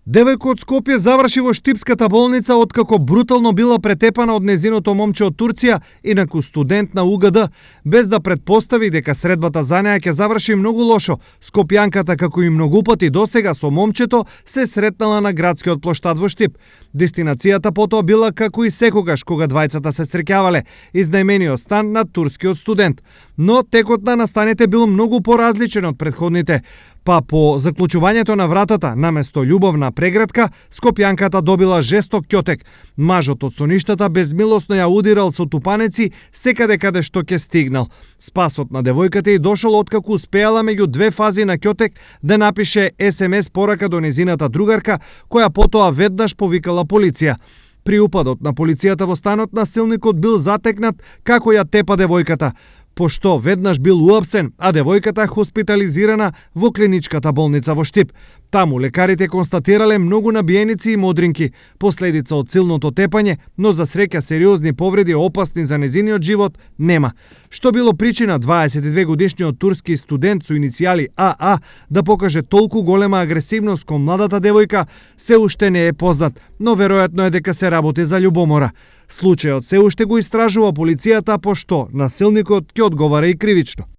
Девојка од Скопје заврши во Штипската болница откако брутално била претепана од незиното момче од Турција, инаку студент на УГД, без да претпостави дека средбата за неа ќе заврши многу лошо. Скопјанката, како и многу пати досега со момчето, се сретнала на градскиот плоштад во Штип. Дестинацијата потоа била како и секогаш кога двајцата се среќавале, изнајмениот стан на турскиот студент. Но текот на настаните бил многу поразличен од претходните. Па по заклучувањето на вратата, наместо љубовна прегратка, скопјанката добила жесток ќотек. Мажот од соништата безмилосно ја удирал со тупанеци секаде каде што ќе стигнал. Спасот на девојката и дошол откако успеала меѓу две фази на ќотек да напише SMS порака до незината другарка, која потоа веднаш повикала полиција. При упадот на полицијата во станот, насилникот бил затекнат како ја тепа девојката, пошто веднаш бил уапсен, а девојката хоспитализирана во клиничката болница во Штип. Таму лекарите констатирале многу набиеници и модринки, последица од силното тепање, но за среќа сериозни повреди опасни за незиниот живот нема. Што било причина 22 годишниот турски студент со иницијали АА да покаже толку голема агресивност кон младата девојка, се уште не е познат, но веројатно е дека се работи за љубомора. Случајот се уште го истражува полицијата, пошто насилникот ќе одговара и кривично.